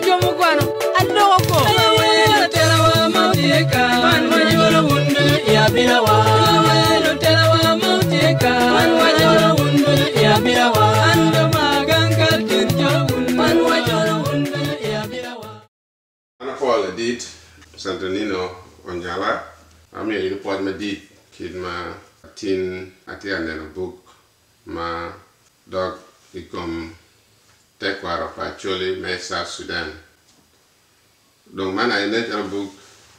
jo mukwano aloko ko. Lutelawa ma wutye ka, wan wajolo wun ducu i abinawa. Lutelawa ma wutye ka, wan wajolo wun ducu i abinawa. An jo ma gang kal tin jolo wun, wan wajolo wun ducu i abinawa. An apwoyo ladit Santonino Onyala, amiyo in pwoc madit kit ma tin atye ka neno buk ma dok i kom tekwaro pa Acholi me South Sudan. Dong man aye nen calo buk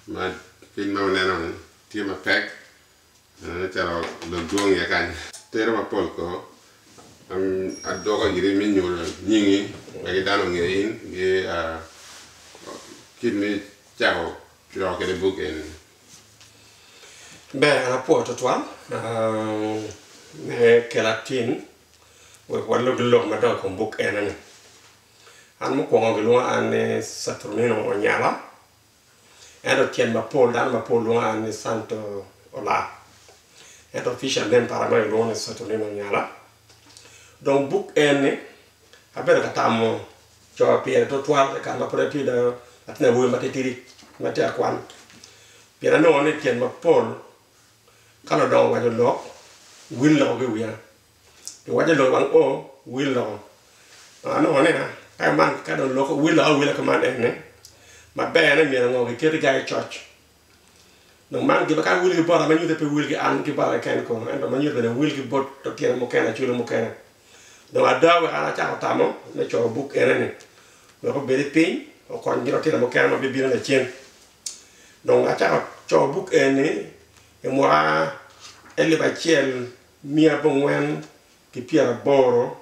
ma kit ma wuneno ni tye mapek, nen calo dong dwong iye kany. Tero mapol ko adwoko iri me nyuto nyingi wek dano onge in ki kit me cako coyo kwede buk eni. Ber an apwoyo twatwal me kela tin wek walub lok madok i kom buk eno-ni. An mukwongo gilwonga an ni Saturnino Onyala, ento tyen mapol dano mapol lwonga an ni Santo Ola, ento official name para ma gilwongo ni Saturnino Onyala. Dong buk eni abedo ka tamo coyo pire tutwal i kare ma pud atye dong atin awobi matitidi ma atye ka kwan pien anongo ni tyen mapol ka ludongo owaco lok wil loko ki i wiya giwaco lok wang o wil loko anongo ni ka man ka dong lok wil loko awila kuman eni maber ni myero ngo giket ga i coc dong man gin ma ka wil ki bota ma nyuto pe wil ki an ki bota keken kono ento ma nyuto bene wil ki bot lutino mukene acwali mukene dong ada wek an acako tamo me coyo buk ene ni wek obed i piny okony ki lutino mukene ma bibino lacen dong acako coyo buk eni i mwaka elip acel miya abongwen ki pyeraboro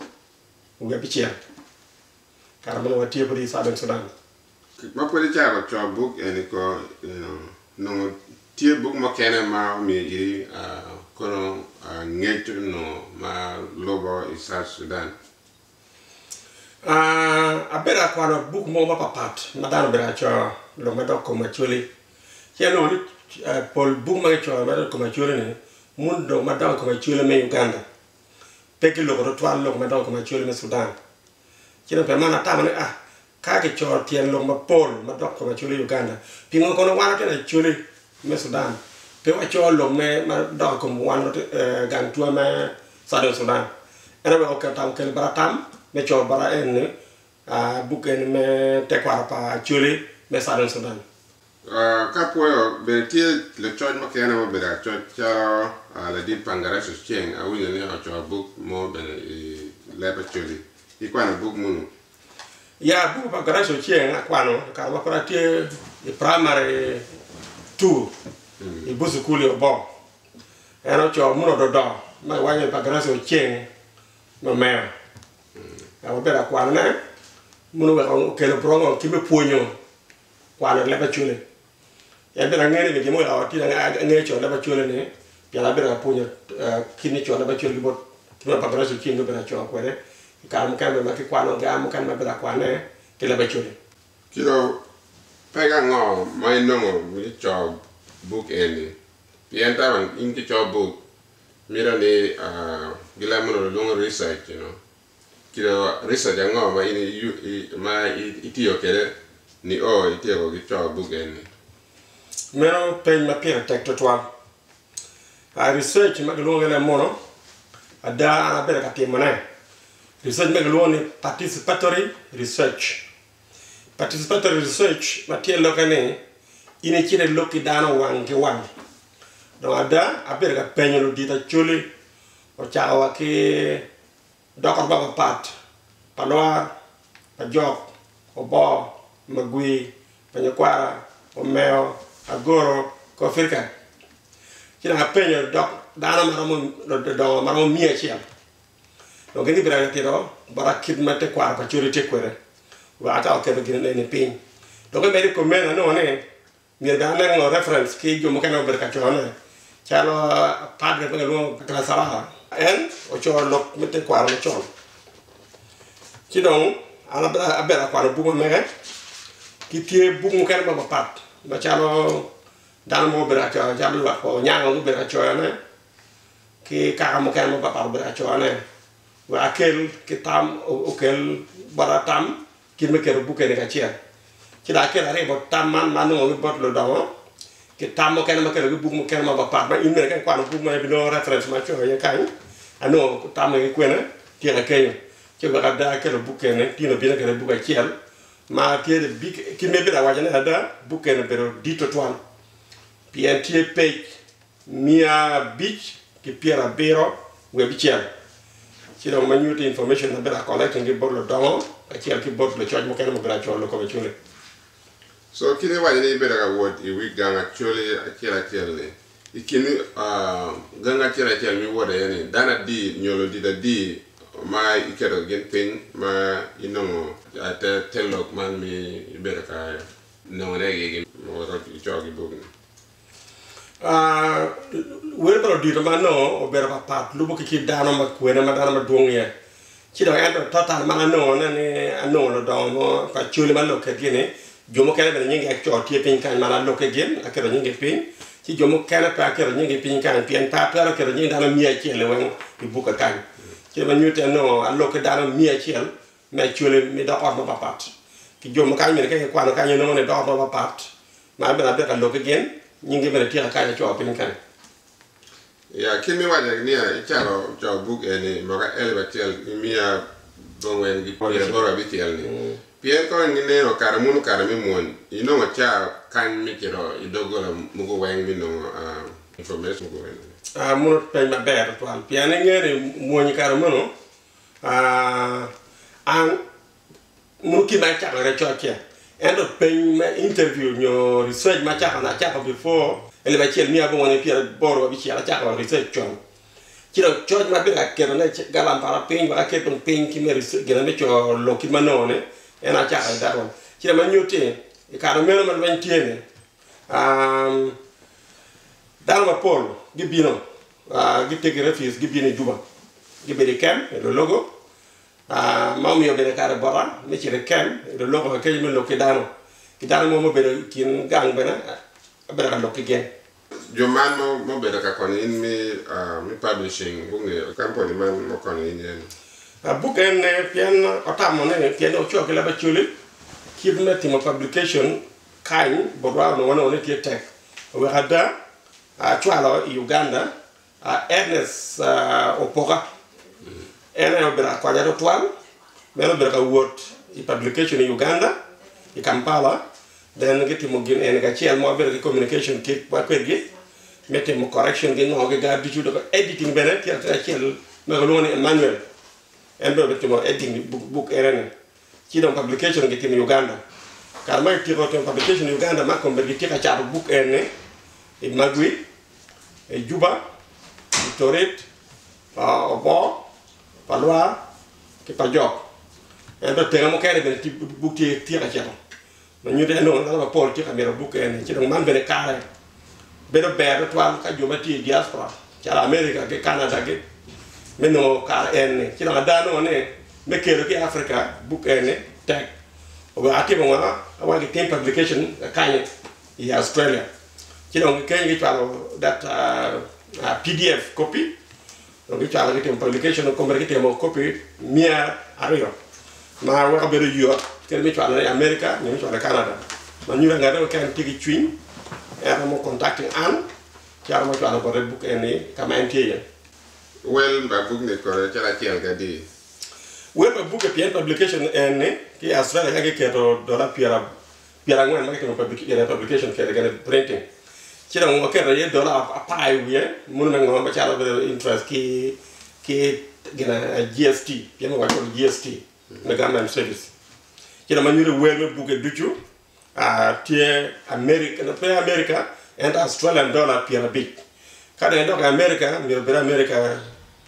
wiye abicel kare ma onongo watye pud i Southern Sudan. Ma pud icako coyo buk eni ko nongo tye buk mukene ma omiyo iri kono ngec onongo ma lubo i South Sudan? Abedo ka kwano buk mogo mapapat ma dano obedo ka coyo lok madok i kom Acholi ci anongo ni pol buk ma kicoyo madok i kom Acholi-ni mun lok madok i kom Acholi me Uganda pe giloko tutwal lok madok i kom Acholi me Sudan ci dong pi man atamo ni ah ka kicoyo tyen lok mapol madok i kom Acholi i Uganda pingo kono wan watino Acholi me Sudan pe wacoyo lok madok i kom wan gang tua me Southern Sudan en aye weko oketo okelo bota tam me coyo bota eni buk eni me tekwaro pa Acholi me Southern Sudan. Ka pwoyo bene tye lacoc mukene ma obedo acoc calo ladit Pangaresius Ceng awinyo ni ocoyo buk mo bene i leb Acholi. Ikwano buk munu? Ya, buk pa Grace Ochieng akwano i kare ma pud atye i primary two i but cukul i Obong. En ocoyo muno ododo ma kiwaco ni pa Grace Ochieng me omeo. Wabedo ka kwanone muno oweko okelo brongo ki me pwonyo kwano leb Acholi. En bene angeyo ni gin muweko atye angeyo coyo leb Acholi ni pien abedo ka pwonyo kit me coyo leb Acholi ki bot kit ma pa Grace Ochieng obedo ka coyo kwede i kare mukene bene ma kikwano ga mukene ma abedo ka kwane ki leb Acholi. Kiro peko ango ma inongo me coyo buk eni? Pien tama in ki coyo buk mito ni gileb muno lwongo research you know. Kiro research ango ma in ma itiyo kwede nio ityeko ki coyo buk eni? Meno peny ma pire tek tutwal. Research ma kilwongo ki leb muno ada an abedo ka timone. Research ma kilwongo ni participatory research. Participatory research ma tye lokke ni in icit ilok ki dano wang ki wang. Dong ada abedo ka penyo ludito Acholi ocako wa ki doko mapapat pa lwar, pa jok, oboo, magwir, pa nyikwara, omeo, agoro, ki Afrika. Ci dong apenyo dok dano ma romo ludongo ma romo miya acel. Dong gin gibedo ka tito bota kit ma tekwaro pa Acholi tye kwede wek acak keto gin eni piny. Dok imedo i kom meno anongo ni Myero bene anen ngo reference ki jo mukene ma obedo ka cone calo padre ma kilwongo Klasara. En ocoyo lok me tekwaro macon. Ci dong an abedo akwano buk ma mege ki tye buk mukene ma papat macalo dano mogo obedo ka coyo calo lwak pa Onyango gubedo ka coyone ki kaka mukene ma papat obedo ka coyone wek akel ki tam okel bota tam kit me keto bukke-ni kacel. Ci dong akelo aribo tam man ma anongo ki bot ludongo ki tam mukene ma akelo ki buk mukene mapapat ma in bene ka ikwano buk meno ibinongo reference ma acoyo iye kany anongo tamme ki kwene tyeka kenyo ci wek ada akelo buk eni tyen obino kwede buk acel ma tye kit ma ibedo awaco ne ada buk eni obedo dit tutwal pien tye page 576 ci dong ma nyuto information ma bedo a collecting ki bot ludongo kacel ki bot lucoc mukene ma obedo acolo lok Acholi. So kit iwaco ni ibedo ka wot i wi gang Acholi acel acel ni, i kin gangi acel acel ma iwoto iye ni dano adi nyo ludito adi ma iketo gin piny ma inongo te lok man mi ibedo ka nongone i igi wek ico ki buk ni? Wel pa ludito ma anongo obedo papat lubo ki kit dano ma kwene ma dano madwong iye. Ci dong ento total ma anongo ne ni anongo ludongo mo pa Acholi ma alokke gi ni jo mukene bene nyingi aco tye piny kany ma an alokke gin aketo nyingi piny ci jo mukene pe aketo nyingi piny kany pien pe atwero keto nying dano miya acel weng i bukka kany. Ci ma nyutti anongo alokke dano miya acel me Acholi me dok ot mapapat ki jo mukene bene ka kikwano kany inongo ni dok ot mapapat Ma bene abedo ka lok ki gin, nyinggi bene tika kany aco piny kany. Ya, kit me waco ni icako coyo buk eni i mwaka elip acel ki miya abongwen ki pyeraboro abicel ni, pien kong ineno kare muno kare me mwony, inongo ca kany me cito i doggola mogo weng me nongo information mogo weng. Muno peny maber tutwal, pien ingeyo ni mwony i kare meno, an Nongo kit ma icako kwede coc-ce. Ento peny me interview nyo research ma acako ni acako before 1986 acako research con. Ci dong coc ma abedo ka ketone galam para piny wek aket dong piny ki me research gin me coyo lok kit ma anongo ni en acako i that one. Ci dong ma nyutti i kare meno ma lweny tye ni dano mapol gibino gitye ki refuse gibino i Juba gibedo i camp i Lologo. Ma omiyo bene kare bota me cito i kem i luloko keken me lok ki dano, ki dano mo ma obedo i kin gang bene abedo ka lok ki gin. Jo man ma obedo ka konyo in me publishing gungeyo kampuni man ma okonyo in iye ni? Buk ene pien otamo ni pien ocoyo ki leb Acholi kit me timo publication kany botwa onongo wanongo ni tye tek oweko ada acwalo i Uganda Ernest Opoka en aye obedo ka konya tutwal, meno obedo ka wot i publication i Uganda i Kampala then gitimo gin eni kacel ma wabedo ki communication kitwa kwedgi me timo correction ki ngo ki gar ducu dok editing bene tye latin acel ma kilwongo ni Emmanuel en bene obitimo editing buk enoni ci dong publication gitimo i Uganda kare ma kityeko timo publication i Uganda ma kombeddi gitye ka cato buk eni i Magwi i Juba, i Torit, pa Oboo, pa Lwar, ki pa Jok. Ento tenge mukene bene buk tye ka cito ma nyuto ni nongo dano mapol tye ka mito buk eni. Ci dong man bene kare bedo ber tutwal ka jo ma tye i diaspora calo America ki Canada gi me nongo kare eni. Ci dong ada nongo ni me kelo ki i Africa buk eni tek. Oweko atimo ngo? Awaco ki tim publication kakany i Australia. Ci dong keny gicwalo that PDF copy dong gicwalo gitimo publication kome gitimo copy 200 ma weko bedo yot kadi me cwalone i America nyo me cwalo i Canada ma nyuto ngat mo keken tye ki cwiny en romo contacting an ci aromo cwalo bote buk eni ka ma en tye iye. Wel pa buk ni kono cal acel kadi? Wel pa bukke pien publication eni ki i Australia ka giketo dola 90 ma kitimo publication kede gene printing ci dong waketo iye dola apar i wiye mono me ngo macalo bedo interest ki ki gine GST pien wa waco GST me government service ci dong ma nyuto wel me buke ducu tye America pe America ento Australian dollar 50 ka dong idok i America myero obed America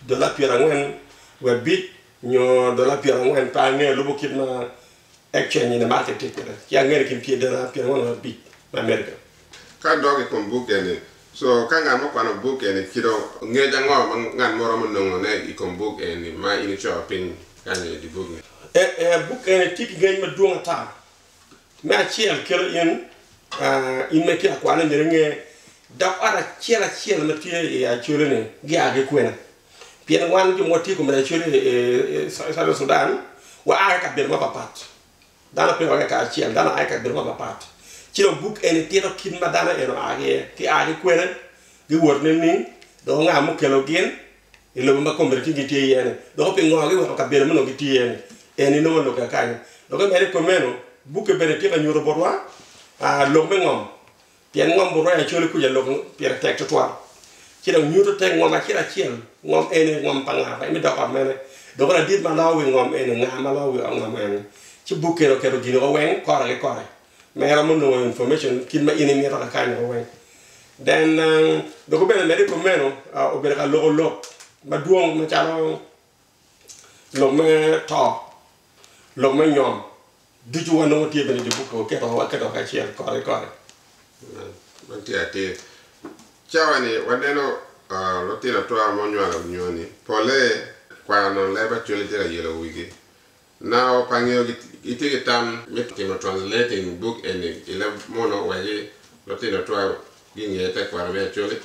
dola 45 nyo dola 40 pe angeyo lubo kit ma Exchange in the market tye kwede ci angeyo ni kin tye dola 45 me America. Ka dok i kom buk eni, so ka ngat mo kwano buk eni ci dong ngec ango ma ngat mo romo nongo ne i kom buk eni ma in icoyo piny kany i di buk ni? E, buk eni tye ki ngec madwong ata. Me acel kelo in, in ma itye ka kwane myero inge dok ot acel acel ma tye i Acholi ni gia ki kwene. Pien wan jo ma watye i kom Acholi i Southern Sudan wa a ki i kabedo mapapat. Dano pe wake kacel, dano a i kabedo mapapat. Ci dong buk eni tito kit ma dano eno a ki iye, ki a ki kwene, giwot nining, dok nga mukelo gin i lobo ma kombeddi tin gitye iye-ni, dok pingo giweko kabedo ma onongo gitye iye-ni. Eni nongo lok kakany. Dok imedo i kom meno, bukke bene tye ka nyuto botwa lok me ngom. Pien ngom bot royo Acholi kuca lok pire tek tutwal. Ci dong nyuto te ngom acel acel, ngom eni ngom pa nga, me dok ot mene, dok ladit ma loo wi ngom eni nga ma loo wi ngom eni. Ci buk eni oketo gin woko weng kore ki kore ma iromo nongo information kit ma in imito kakany woko weng. Then dok bene medo i kom meno obedo ka loko lok madwong macalo lok me to, lok me nyom, Ducu wanongo tye bene i dye buk-ki, waketo waketo kacel kore ki kore. Man tye atir. Cawa-ni waneno lutino atwara ma onywalo nyo-ni polle kwano leb Acholi tye ka yelo wigi. Now pe angeyo gitye ki tam me timo translating book eni i leb munu wek lutino atwara ginge tekwaro me Acholi.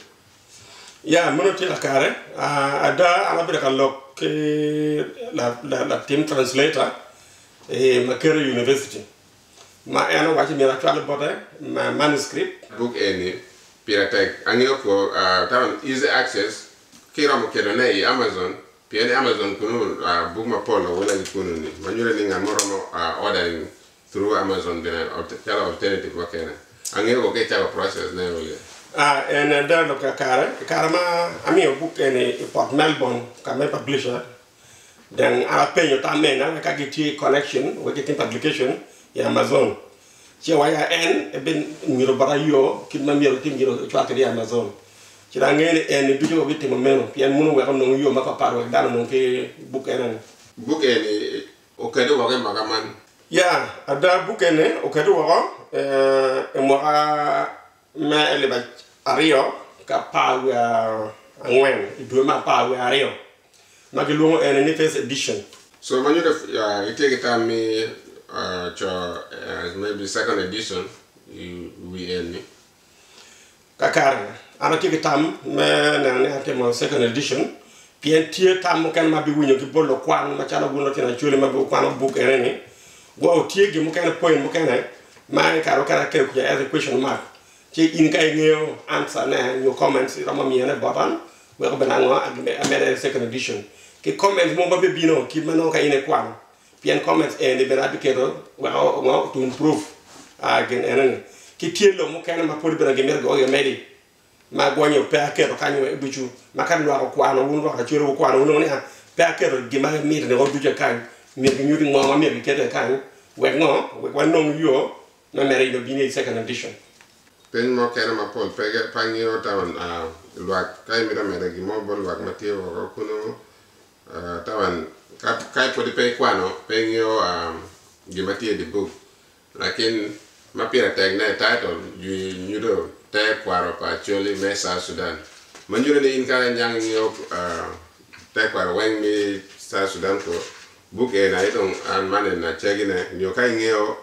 Ya, meno tye kakare. Ada an abedo ka lok ki latim translator i Makerere University ma en owaco ni myero acwal bote manuscript. Buk eni pire tek. Angeyo ko taun easy access ki iromo keto ne i Amazon pien i Amazon kunu buk mapol owele ki kunu ni ma nyuto ni ngat mo romo ordering through Amazon bene calo alternative mukene. Angeyo ko ki icako process ne wele. En ada lok kakare. I kare ma amiyo buk eni i Port Melbourne ka me publisher, Dong an apenyo tam mena wek ka gitye ki connection wek gitim publication i Amazon ci awaco en ebinyuto bota yo kit ma myero otim gin ocwal kwede i Amazon. Ci dong angeyo ni en ducu obitimo meno pien mono wek onong yo mapapat wek dano onong ki buk enoni. Buk eni okati woko i mwaka man? Ya, ada buk eni okati woko i mwaka me alip 2014 i dwe me 12. Ma gilwongo eni ni First Edition. So ma nyuto itye ki tam me co maybe second edition i wi eni? Kakare, an atye ki tam me neno ni atimo second edition pien tye tam mukene ma abiwinyo ki bot lukwan macalo wun lutino Acholi ma gukwano buk ene-ni. Gwok tye gin mukene, point mukene ma i kare mukene akelo kuca as a question mark ci in ka ingeyo answer ne nyo comments iromo miyone bota Wek obed ango amedde i second edition ki comments mogo ma bibino kit ma nongo ka in ikwano pien comments eni bene abiketo wek ngo to improve gin eno ni ki tye lok mukene ma pwod bene gimito gio gimedi ma gwonyo pe aketo kany ducu ma ka lwak okwano wun lwak acwele wukwano wunongo ni pe aketo gin ma miti ni ducu kany myero ginyuti ngo ma myero giket kany wek ngo wek wanong yo me medo in obino i second edition. Peny mukene mapol pe angeyo tawan lwak ka imito medo gin mo bot lwak ma tye woko kunu tawan ka pwodi pe ikwano pe ingeyo gin ma tye i di buk lakin ma pire tek ne title jwi nyuto te kwaro pa Acholi me South Sudan ma nyuto ni in ka inyang ingeyo te kwaro weng me South Sudan ko buk eni aye dong an man eni acegi ne nyo ka ingeyo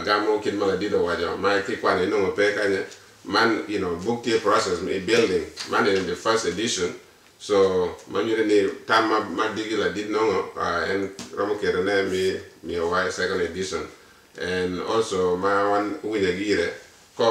Gamo kit ma ladit owaco ma ki kwano inongo pe kany man you know book tye process i building man eni the first edition so ma nyuto ni tam ma digi ladit nongo en romo keto ne mi miyo wa second edition and also ma wan owinyo gire ka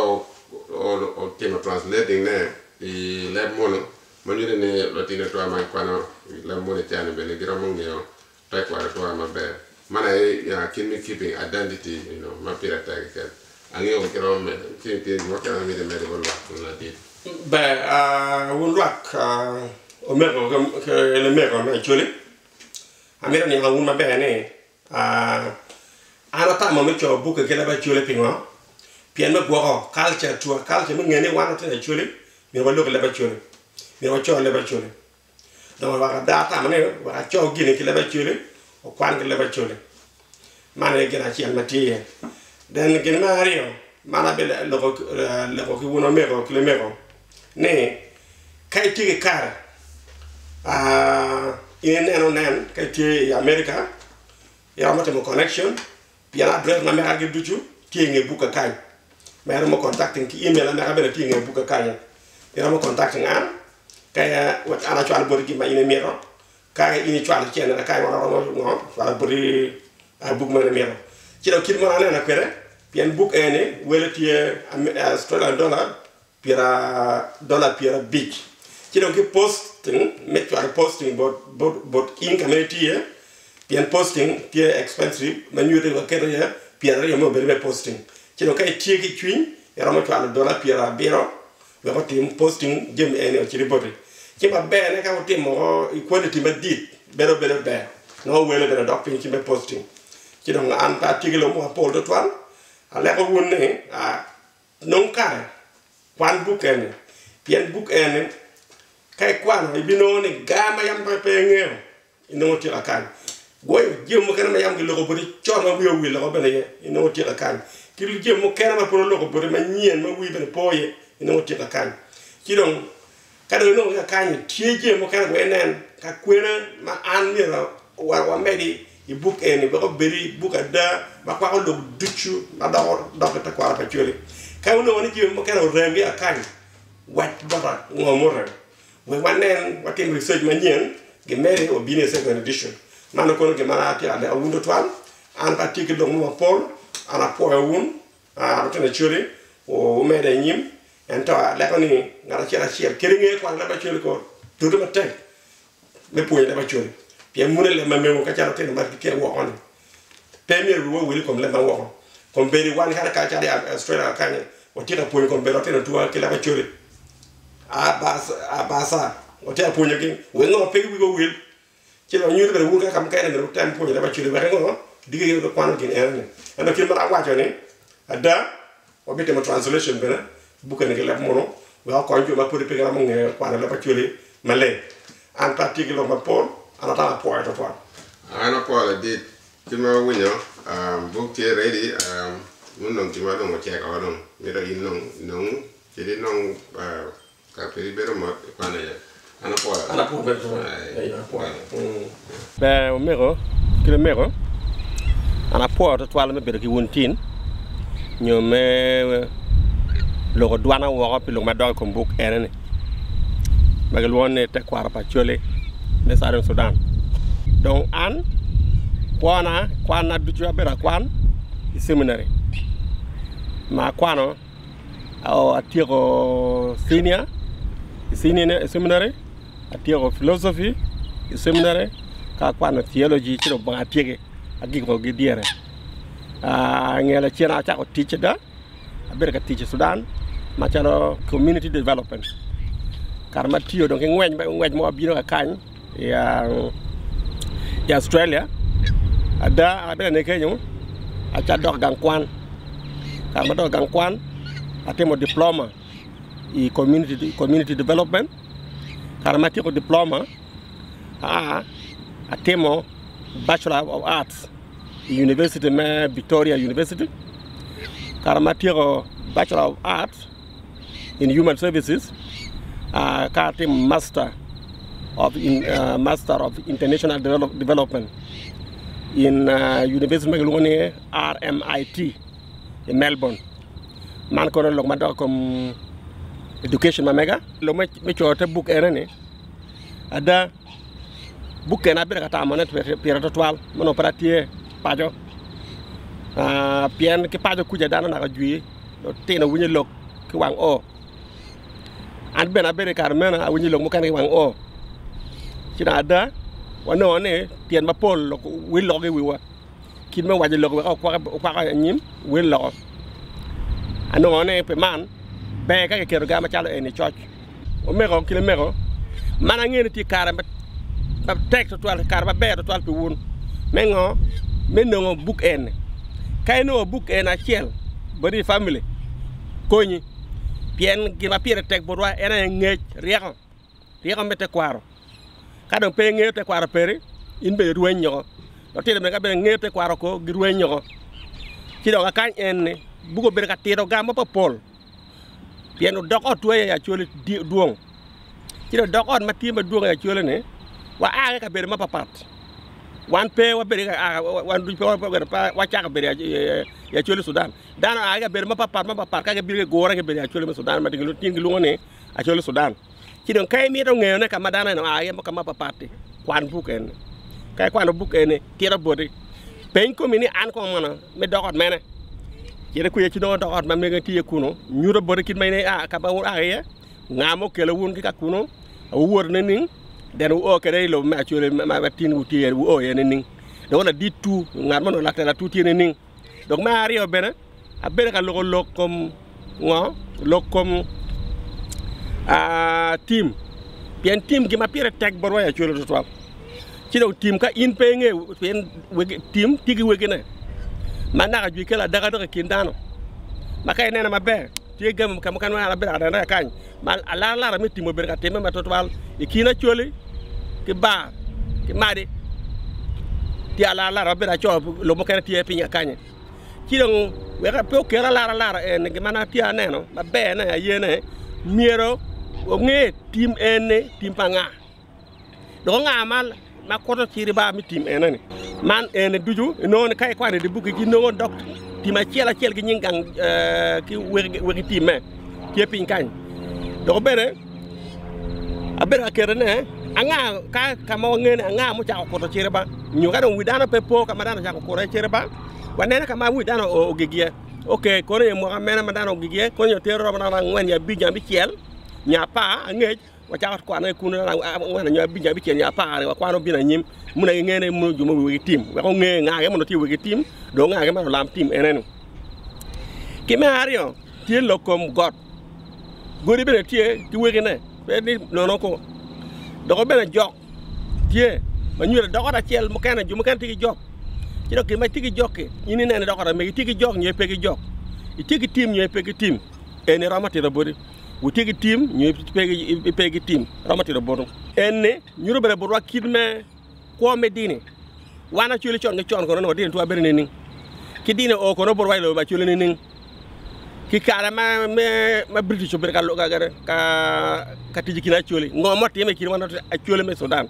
otimo translating ne i leb munu ma nyuto ni lutino twa ma gikwano leb munu i cani bene giromo ngeyo Tekwaro twa maber. Man aye kit me keeping identity you know ma pire tek keken. Angeyo ki romo medo ci tye gin mo keken ma miti imedo bot lwak kun ladit. Ber wun lwak omego ki lamego me Acholi, amito niango wun maber ni an atamo me coyo bukke ki leb Acholi pingo? Pien me gwoko culture tua, culture me nge ni wan watye Acholi myero walok i leb Acholi, myero waco leb Acholi. Dong wek ada atamo ni wek aco gini ki leb Acholi, okwan ki leb Acholi. Man aye gin acel ma tye iye. Then gin me aryo man abiloko ki wun omego ki lamego ni ka itye ki kare in ineno nen ka itye i America iromo timo connection pien address ma mega gi ducu tye i nge bukka kany ma iromo contacting ki email ma mega bene tye i nge bukka kany iromo contacting an ka wek an acwal boti gin ma in imito ka in icwalo cene kany waromo ngo cwalo boti buk ma in imito. Ci dong kit ma aneno kwede, pien buk eni wele tye Australian dollar pyera dollar 50, ci dong ki posting me cwalo posting bot in ka ma itye iye, pien posting tye expensive ma nyuto ni waketo iye 20 me obedo me posting. Ci dong ka itye ki cwiny iromo cwalo dollar 70 wek otim posting jami eni ocit boti. Ci maber ne ka wutimo i quantity madit bedo bedo ber nongo wele bene dok piny ki me posting. Ci dong an pe atye ki lok mo mapol tutwal, aleko wun ni nong kare kwan buk eni pien buk eni ka ikwano ibinongo ni gar ma yam pe ingeyo inongo tye kakany. Gwoyo jami mukene ma yam giloko boti con ma wiyi owil woko bene iye inongo tye kakany. Ki jami mukene ma pud oloko boti manyen ma wiyi bene po iye inongo tye kakany. Ci dong ka dong inongo ki kakany-nyi tye jami mukene wek inen ka kwene ma an myero wamedi i buk eni wek obedi buk ada ma kwako lok ducu ma doko dok i tekwaro pa Acholi. Ka inongo ni jami mukene orem ki kakany, wac bota ngo murem. Wek wanen, watim research manyen, gimedi obino i second edition. Man kono gin ma atye ka leko wun tutwal. An pe atye ki lok mo mapol, an apwoyo wun, lutino Acholi, wumede anyim. Ento aleko ni ngat acel acel kadi nge kwano leb Acholi ko tute matek me pwonyo leb Acholi. Pien mune leb ma mego ka calo lutino ma gitye woko-ni. Pe myero wiwa owil i kom leb ma woko. Kombeddi wan kadi ka calo i Australia kany watye ka pwonyo kombeddi lutino tuwa ki leb Acholi. Abasa watye ka pwonyogi wek ngo pe wigi owil. Ci dong nyuto bene wun kaka mukene myero wutem pwonyo leb Acholi wek ngo diki gikwano gin enoni. Ento kit ma awaco ni ada wabitimo translation bene bukke ni ki leb munu wek okony jo ma pwodi pe giromo ngeyo kwano leb Acholi maleng. An pe atye ki lok mapol, an atamo apwoyo twatwal. An apwoyo ladit kit ma awinyo buk tye ready munong gin ma dong oceko dong mito in dong inong cit inong ka piri bedo mot ikwano iye. An apwoyo. An apwoyo bene twatwal. Eyo apwoyo. Ber omego ki lamego, an apwoyo twatwal me bedo ki wun tin nyo me loko dwana woko pi lok madok i kom buk ene-ni ma gilwongo ni Tekwaro pa Acholi me Southern Sudan. Dong an kwona kwanna ducu abedo akwan i ceminary ma akwano Atyeko cinia i ceminary, atyeko philosophy i ceminary ka akwano theology ci dong bene atyeki agiko ki dyere i nge lacen acako tic ada abedo ka tic i Sudan macalo community development kare ma atiyo dong ki ngwec mo abino kakany i Australia ada abedo nene kenyo aca adok i gang kwan kare ma adok i gang kwan atimo diploma i community development kare ma atyeko diploma aa atimo bachelor of arts i university me Victoria University kare ma atyeko bachelor of arts in human services ka atimo master of master of international development in university ma kilwongo ni RMIT i Melbourne man kono lok madok i kom education ma mega lok me coyo te buk ene ni ada buk eni abedo ka tamone pire tutwal ma onongo pe atye paco pien ki paco kuca dano naka jwi Lutino winyo lok ki wang oo. An bene abedo i kare meno awinyo lok mukene ki wang oo. Ci dong ada wanongo ni tyen mapol wil loko ki i wiwa. Kit me waco lok wek okwak anyim wil loko. Anongo ni pi man ber ka kiketo gar macalo eni i coc. Omego ki lamego, man angeyo ni tye kare matek tutwal, kare maber tutwal pi wun. Me ngo? Me nongo buk eni. Ka inongo buk eni acel boti i famili, konyi. Pien gin ma pire tek botwa en aye ngec, ryeko, ryeko me tekwaro. Ka dong pe ingeyo tekwaro peri, in bene irweny woko. Lutino bene ka bene ngeyo tekwaro ko, girweny woko. Ci dong kakany eni, buk obedo ka tito ga mapol. Pien odok ot tye i Acholi dwong, ci dong odok ot ma tye madwong i Acholi-ni wa a ki i kabedo mapapat wan pe wabedo ki aa wan ducu pe wacako bedo i Acholi Sudan dano oa ki i kabedo mapapat mapapat ka gibino gigure gibedo i Acholi me Sudan ma tin gilwongo ni Acholi Sudan ci dong ka imito ngeyone ka ma dano eni oa iye ka mapapat-ti kwan buk eni ka ikwano buk eni tito boti. Peny komi ni, 'An kong mono me dok ot mene? Cit ikwiya ci nongo dok ot ma mege tye kunu. Nyuto boti kit ma in ia ka ma wua iye, nga ma okelo wun ki ka kunu, wuwoto nining, then wuo kwede i lobo me Acholi ma tin wutye iye wuo iye nining? Dok ladit tu, ngat ma onongo latela tu tye nining? Dok me aryo bene, abedo ka loko lok kom ngo? Lok kom tim, pien tim gin ma pire tek botwa i Acholi tutwal. Ci dong tim ka in pe ingeyo pien tim tye ki wegine ma naka jwi kelo adakadaka i kin dano ma ka ineno maber tye jami ka mukene ma an abedo ka nenone kany ma alaralara me tim obedo ka timme ma tutwal i kin Acholi ki bar ki Madi tye alaralara ma bedo aco lok mukene tye piny kakany ci dong wek pe okel alaralara eni gin ma an atye aneno maber ne aye ni myero onge tim eni tim pa nga. Dok anga ma kuto ciriba me tim enoni? Man eni ducu inongo ni ka ikwano i dye buk-ki ci inongo dok tim acel acel ki nying gang ki wegi timme tye piny kany. Dok bene abedo ka ketone anga ka ka ma wangeyo ni anga mucako kuto ciriba nyo ka dong wi dano pe po ka ma dano ocako kuto iye ciriba waneno ka ma wi dano ogik iye. Ok kono i mwaka mene ma dano ogik iye kono tero romo angwen nyo abic nyo abicel nyo apar angec. Wacako kwane kunu angwen nyo abic nyo abicel nyo apar wakwano bino anyim muna ginge ni munu jo ma wigi tim wek onge nga gin mono tye wigi tim dong nga gin ma olam tim enenu. Ki me aryo tye lok kom got godi bene tye ki wegine pe ni nono ko dok bene jok tye ma nyuto dok ot acel mukene jo mukene tye ki jok ci dok gin ma tye ki jok-ki in ineno dok ot amegi tye ki jok nyo pe ki jok itye ki tim nyo pe ki tim eni romo tito boti. Wutye ki tim nyo ipe ki tim romo tito botwu. Eni nyuto bene botwa kit me kwo me dini. Wan Acholi con ki con kono onongo dini twa bedo nining? Ki dini oo kono botwa i lobo pa Acholi nining? Ki kare ma British obedo ka tic i kin Acholi, ngo ma otime i kin wan Acholi me Sudan?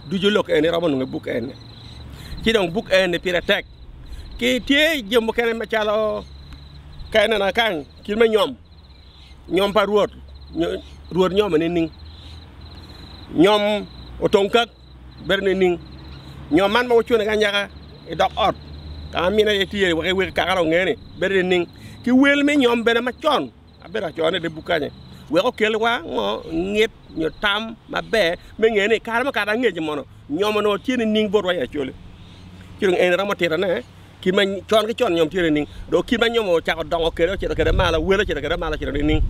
Ducu lok eni romo nongo i buk eni. Ci dong buk eni pire tek. Ki tye jami mukene macalo ka ineno kany kit me nyom. Nyom pa Rwot, Rwot nyomo nining? Nyom otong kak bedo nining? Nyom man ma wucune ki anyaka i dok ot ka ma mine aye tye wek iwek kakare onge ni bedo nining? Ki wel me nyom bene macon abedo acone i dye buk kany wek okelwa ngo ngit nyo tam maber me ngeyo ni i kare mukato angec mono nyom onongo tye nining botwa i Acholi? Ci dong eni romo titone. Kit ma con ki con nyom tye nining? Dong kit ma nyom ocako dongo kwede ocito kwede malo, wel ocito kwede malo ocito nining?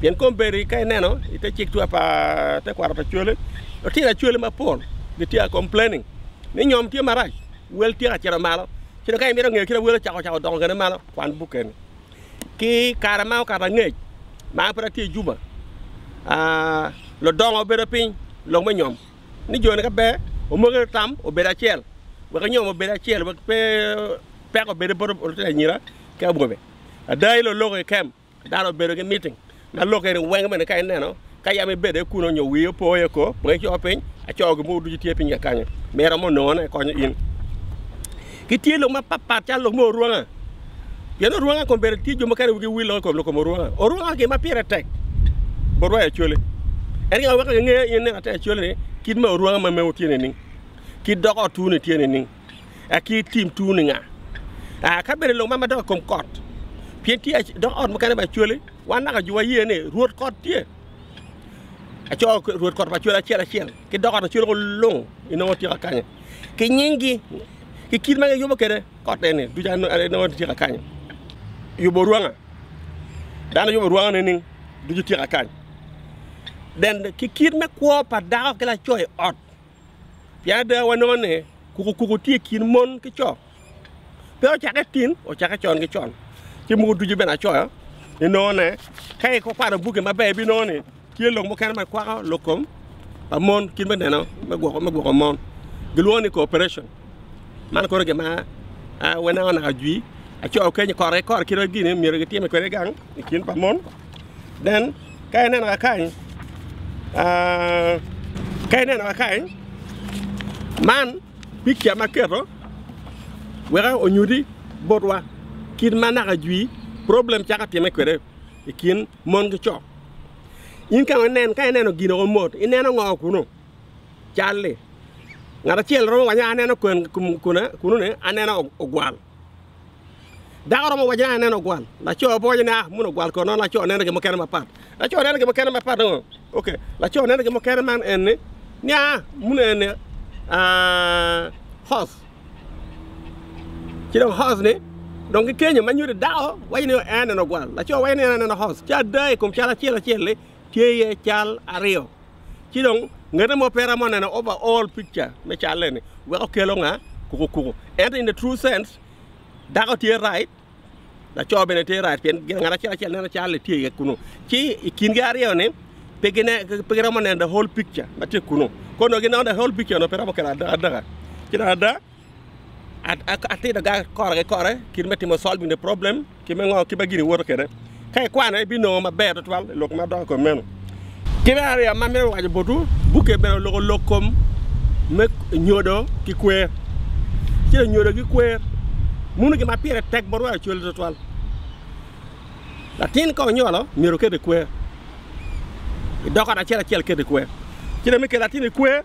Pien kombeddi ka ineno i te cik tua pa tekwaro pa Acholi, lutino Acholi mapol gitye ka complaining ni nyom tye marac, wel tye ka cito malo. Ci dong ka imito ngeyo kit ma wel ocako cako dongo kwede malo, kwan buk eni. Ki kare ma okato angec ma an pud atye i Juba, ludongo obedo piny lok me nyom. ni joni ka ber omoko tam obed acel wek nyom obed acel wek pe peko obed bot lutino anyira ki awobe. Ada i loloko i kem dano obedo ki meeting ma lok eni weng bene ka ineno ka yam ibedo iye kunu nyo wii opo iye ko pong ico piny aco gin mogo ducu tye piny kakanyo ma iromo nongone konyo in. Ki tye lok mapatpat calo lok me orwonga pien orwonga kombeddi tye jo mukene wigi wil lok i kom lok kom orwonga. Orwonga gin ma pire tek botwa i Acholi en gin ma weko ingeyo in nino atir Acholi ni kit me orwonga ma mewu tye nining, kit doko ot tu ni tye nining, ki tim tu ni nga. Ka bene lok man madok i kom kot pien tye dok ot mukene pa Acholi wan naka jo waye ni rwot kot tye aco rwot kot pa Acholi acel acel ki doko ot Acholi lung inongo tye kakanyo. ki nyinggi, ki kit ma giyubo kwede kot eni ducu nongo tye kakany. Yubo orwanga, dano yubo orwanga nining ducu tye kakany. Then ki kit me kwo pa dako ki laco i ot, pien ada wanongo ni kukukuku tye i kin mon ki co. Pe ocakke tin, ocakke con ki con. Ci mogo ducu bene acoyo, inongo ne ka ikwano bukke maber ibinongo ni Tye lok mukene ma kwako lok kom pa mon kit me neno me gwoko mon gilwongo ni cooperation man kono gin ma waneno naka jwi aco kenyo kore ki kore kit ma gini myero gitime kwede gang i kin pa mon then ka ineno kakany ka ineno kakany man pikca ma aketo wek onyuti botwa kit ma naka jwi problem cako time kwede i kin mon ki co. In ka inen, ka ineno gin oko mot, ineno ngo kunu? Cal-li. Ngat acel romo waco ni aneno kunu ni aneno ogwal. Dako romo waco ni aneno ogwal. Laco pe waco ni ah munu ogwal kono laco neno gin mukene mapat. Laco neno gin mukene mapat ngo? Ok, laco neno gin mukene man eni ni ah munu eni horse. Ci dong horse ni dong gikenyo ma nyuto dako waco ni en aneno ogwal, laco waco ni en aneno horse. Ci ada i kom cal acel acel-li tye iye cal aryo. Ci dong ngete mo pe romo neno over all picture me calle ni weko kelo nga kuku kuku. Ento in the true sense dako tye right laco bene tye right pien gin ngat acel acel neno cal-li tye iye kunu. Ci i kingi aryo ni pe pe giromo neno the whole picture ma tye kunu. Kono gineno the whole picture onongo pe romo kelo adakadaka. Ci dong ada Atito ga kore ki kore kit me timo solving the problem ki me ngo kit ma gini woto kwede. Ka ikwano ibinongo maber tutwal i lok ma dok i kom meno. Ki me aryo ma amito waco botwu, bukke bene oloko lok kom me nyodo ki kwer. Ci dong nyodo ki kwer muno gin ma pire tek botwa i Acholi tutwal. Latin ka onyolo myero oket i kwer. I dok ot acel acel ket i kwer. Ci dong me kelo latin i kwer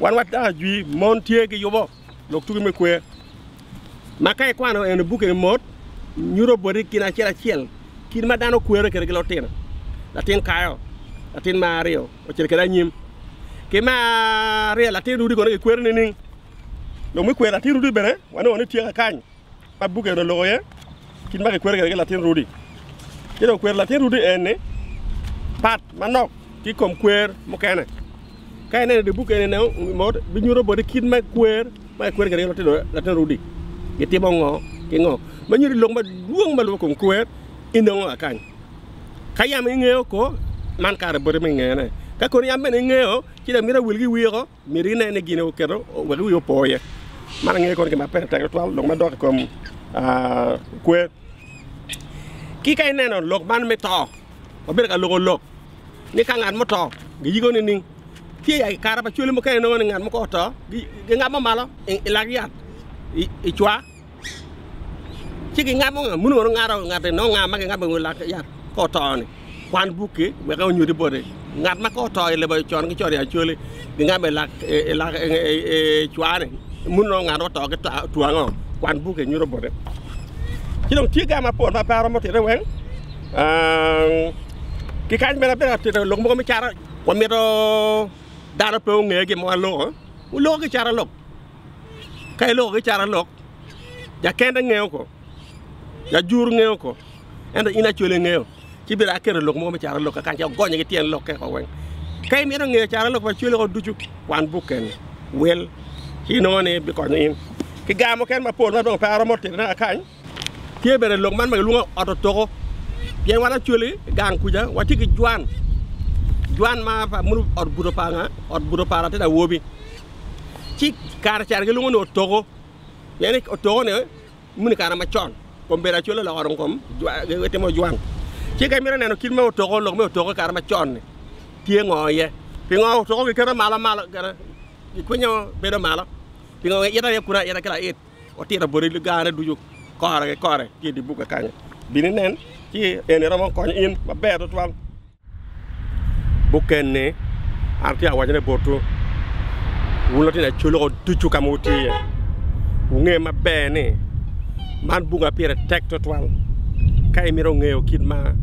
Wan wataka jwi mon tye ki yubo lok tugi me kwer. Ma ka ikwano eno buk eni mot, nyuto boti gin acel acel kit ma dano kwero kwede ki lutino. Latin kayo, latin me aryo ocito kwede anyim. Ki me aryo latin rudi kono kikwero nining? Lok me kwero latin rudi bene wanongo ni tye kakany. Ma buk eni oloko iye kit ma kikwero kwede ki latin Rudi. Ci dong kwero latin Rudi eni pat manok ki i kom kwer mukene. Ka ineno i buk eni mot binyuto boti kit me kwer ma kikwero kwede ki latin Rudi. Gitimo ngo ki ngo ma nyuto lok madwong ma lubo kom kwer inongo kakany. Ka yam ingeyo ko man kare boti me ngeyone. Ka kono yam bene ingeyo ci dong mito awil ki wii oko. Myero inen ni gin oketo wek wi opo iye. Man angeyo kono gin ma pire tek tutwal lok madok i kom kwer. Ki ka ineno lok man me to, wabedo ka loko lok ni ka ngat muto giyiko nining? Tye i kare pa cwali mukene inongo ni ngat moko oto gingabo malo i lak yat i cwa. Ci gingabo nga? Muno mono ngato ngat-ti nongo nga ma gingabo i wi lak yat ka oto-ni? Kwan buk-ki wek onyuti boti. Ngat ma ka oto i lobo con ki con i Acholi gingabo i lak i lak i cwa-ni. Muno nongo ngat oto ki two ango? Kwan buk-ki nyuto bote. Ci dong tye ga mapol ma pe aromo tite weng. Ki kany bene abedo ka tito lok mogo me caro wamito dano pe onge gin ma waloko. Wuloko ki caro lok. Ka iloko ki caralok, jakende ngeyo ko, jajur ngeyo ko, ento in Acholi ingeyo, ci bedo aketo lok mogo me caralok kakany ci agonyo ki tyen lokke ko weng. Ka imito ngeyo caralok pa Acholi ko ducu, kwan buk eni, wil, ci inongo ni bikonyo in. Ki gar mukene mapol ma dong pe aromo titone kakany, tye bene lok man ma gilwongo ot otoko, pien wan Acholi gang kuca watye ki jwan, jwan ma pa ot buto pa nga, ot buto pa latin awobi. Ci kare ca gilwongo ni otoko, pien ni otoko ni muni kare macon kom bedo acol oloko dong kom gitimo jwang. Ci ka imito neno kit me otoko lok me otoko i kare macon ni tye ngo iye? Pingo otoko giketo malo malo gikwinyo bedo malo? Pingo ito aye kunu aita ki lait otito boti gane ducu kore ki kore tye i dye bukke kanyo. Bin inen ci eni romo konyo in maber tutwal. Bukene an atye ka wacone botwu, wun lutino acoloko ducu ka ma wutye iye, wunge maber ni man buk ma pire tek twatwal ka imito ngeyo kit ma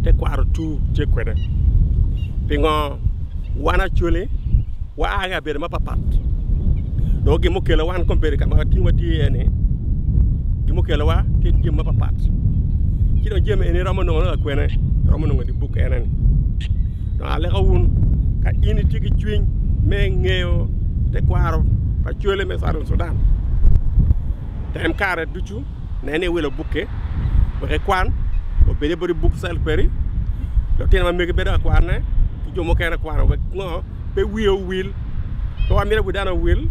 tekwaro tur tye kwede. Pingo wan Acholi waa ki i kabedo mapatpat dong gin mukelo wan kombeddi ka ma tin watye iye-ni gin mukelowa tye jami mapatpat ci dong jami eni iromo nongone lakwene iromo nongo i dye buk ene-ni dong aleko wun ka in itye ki cwiny me ngeyo tekwaro pa cwale me Southern Sudan tem kare ducu nen ni iwilo bukke wek ikwan obed boti buk cel kwedi lutino ma megi bedo ka kwane ki jo mukene kwano wek ngo pe wiye owil, pe wamito wi dano owil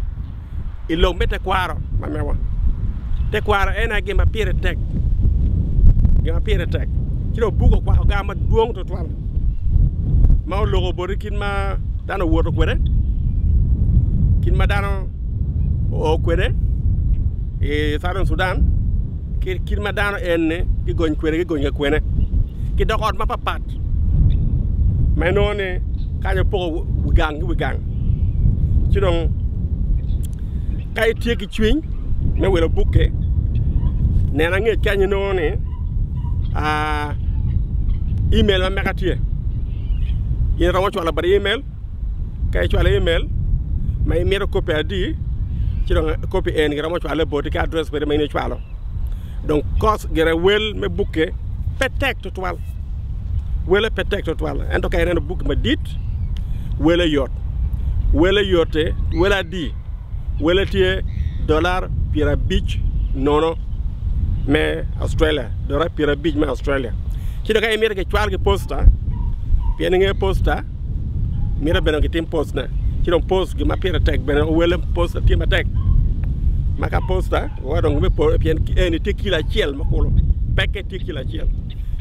i lok me tekwaro ma mewa. Tekwaro en aye gin ma pire tek, gin ma pire tek. Ci dong buk okwako gar madwong tutwal ma oloko boti kit ma dano owoto kwede, kit ma dano oo kwede i Southern Sudan ki kit ma dano eni gigony kwede gigony kwene ki dok ot mapatpat ma inongo ni kany opoko wi gang ki wi gang ci dong. Ka itye ki cwiny me wilo bukke, nen angec kany inongo ni email ma meka tye. In iromo cwalo bot email, ka icwalo email ma imito kopi adi, ci dong kopi eni kiromo cwale boti ki address kwede ma in icwalo. Dong cost gire wel me bukke pe tek tutwal. Wele pe tek tutwal ento ka ineno buk madit wele yot. Wele yote wele adi? Wele tye dolar 50 nono me Australia, dolar 50 me Australia. Ci dong ka imito kicwal ki posta, pien inge posta mito bene kitim post ne. Ci dong post gin ma pire tek bene wele posta tye matek. Ma ka posta wa dong me pien eni tye kilo acel ma kulu pekke tye kilo acel.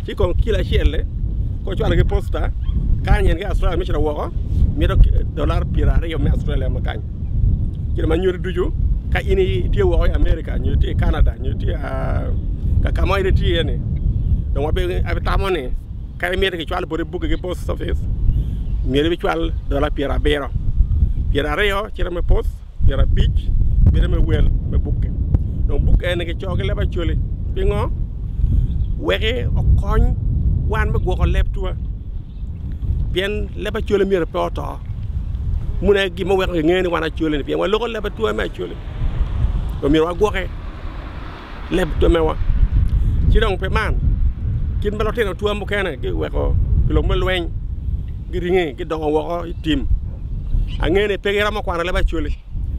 Ci kong kilo acel-li ka ocwalo ki posta kany en ki Australia me cito woko mito dolar 20 me Australia ma kany. Ci dong ma nyuto ducu ka in itye woko i America nyo itye i Canada nyo itye ka ka mo in itye iye ni dong abitamo ni ka imito kicwal boti bukki ki post office myero ibicwal dolar 70, 20 cito me post 50 bedo me wel me bukke. Dong buk eni kicoyo ki leb Acholi. Pingo? Weki okony wan me gwoko leb tuwa. Pien leb Acholi myero pe oto. Munu aye gin ma weko kingeyo ni wan Acholi ni pien waloko leb tuwa me Acholi. Omyero wagwoke leb tuwa mewa. Ci dong pi man, kit ma lutino tuwa mukene giweko pi lok me lweny giringe gidongo woko i tim. Angeyo ni pe giromo kwano leb Acholi.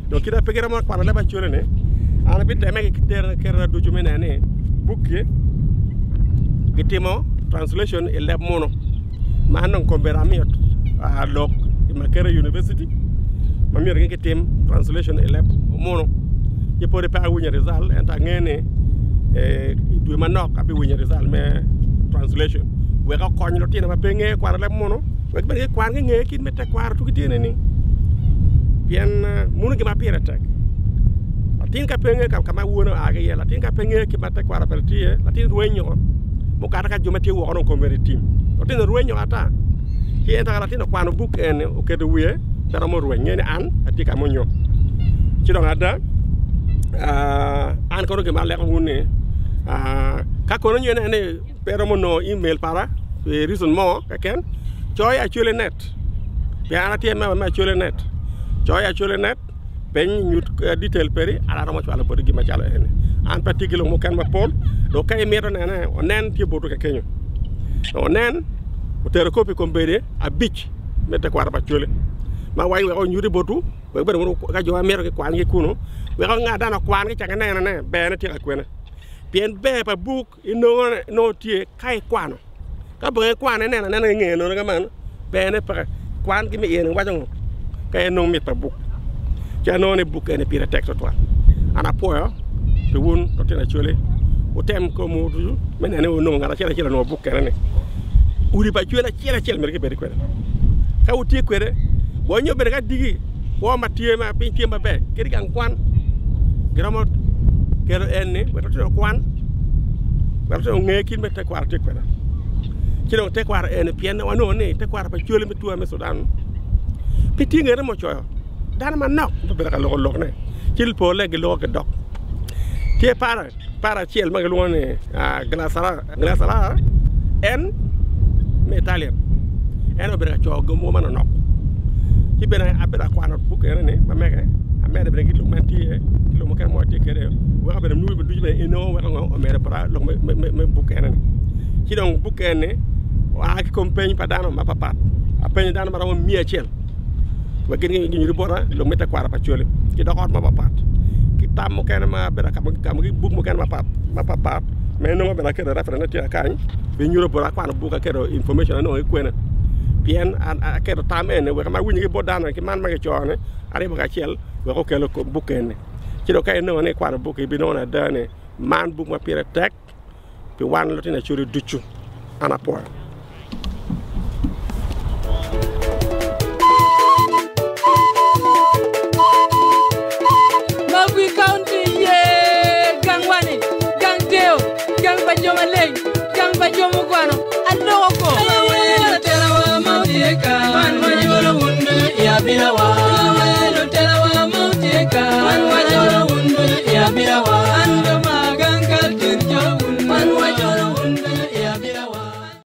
Dong kit ma pe giromo kwano leb Acholi-ni, an abitemme ki kerona ducu me neno ni buk-ki gitimo translation i leb munu. Man dong kombeddi amiyo lok i Makerere University ma myero gin gitim translation i leb munu. Ci pwod pe awinyo result ento angeyo ni i dwe manok abiwinyo result me translation wek okony lutino ma pe ngeyo kwano leb munu wek bene gikwan ginge kit me tekwaro tugi tye nining pien munu gin ma pire tek latin ka pe ngeyo ka ma wone oa ki iye latin ka pe ngeyo kit ma tekwaro pire tye iye latin rwenyo mukato ka jo ma tye woko dong kome tim lutino rwenyo ata ci ento ka latin okwano buk eni oketo wiye pe romo rweny ngeyo ni an atye ka munyo ci dong ada an kono gin ma aleko wun ni ka kono nyo ineno ni pe romo nongo email para pi reason mo keken coyo Acholi net pien an atye member me Acholi net coyo Acholi net peny nyut detail pedi an aromo cwalo boti gin macalo eni an pe atye ki lok mukene mapol dong ka imito nene onen tye botwu kakenyo onen otero kop i kom bedi abic me tekwaro pa Acholi ma waci wek onyuti botwu wek bene ka jo ma mito gikwany ki kunu wek ngat dano okwan ki cak inenone berne tye ka kwene pien ber pa buk Inongo nongo tye ka ikwano. Ka bene ikwano ineno anena ki ngeye nono kaman berne peke. Kwan ki me iye ni waco ngo ka inongo mit pa buk. Ci anongo ni buk eni pire tek tutwal. An apwoyo pi wun lutino Acholi wutem komwu ducu me neno ni wunongo ngat acel acel onongo buk kene ni. Udi pa Acholi acel acel myero gibed kwede. Ka wutye kwede gwok nyo bene ka diki Kwo ma tye ma piny tye maber kadi gang kwan giromo kelo en ni wek lutino okwan wek lutino onge kit me tekwaro tye kwede ci dong tekwaro eni pien wanongo ni tekwaro pa Acholi me tua me Sudan pe tye ngete mo ocoyo dano manok ma obedo ka loko lokne ci pole giloko ki dok tye paro Paro acel ma kilwongo ni Glasalara en me Italian en obedo ka coyo gin mogo manonok ci bene abedo ka kwano buk enoni ma mege amede bene ki lok ma en tye iye ki lok mukene ma watye kwede weko bene nucu ducu bene inongo weko ngo omede bota lok me buk enoni ci dong buk eni oa ki kom peny pa dano mapatpat apenyo dano maromo miya acel. Wek gin ginyuti bota lok me tekwaro pa Acholi ki dok ot mapapat ki tam mukene ma abedo ka gamo ki buk mukene mapapat ma inongo bene aketo reference tye kany binyuto bota akwano buk aketo information anongo ki kwene pien aketo tam eni wek ma awinyo ki bot dano ki man ma kicoyo ni aribo kacel wek okel buk eni ci dong ka inongo ni ikwano buk ibinongo ni ada ni man buk ma pire tek pi wan lutino Acholi ducu. An apwoyo. Magwi County ye gang wani, gang deo, gang pa jo maleng, gang pa jo mukwano, aloko ko. Latela wa ma tye ka, wan wajolo wun ducu i abila wa.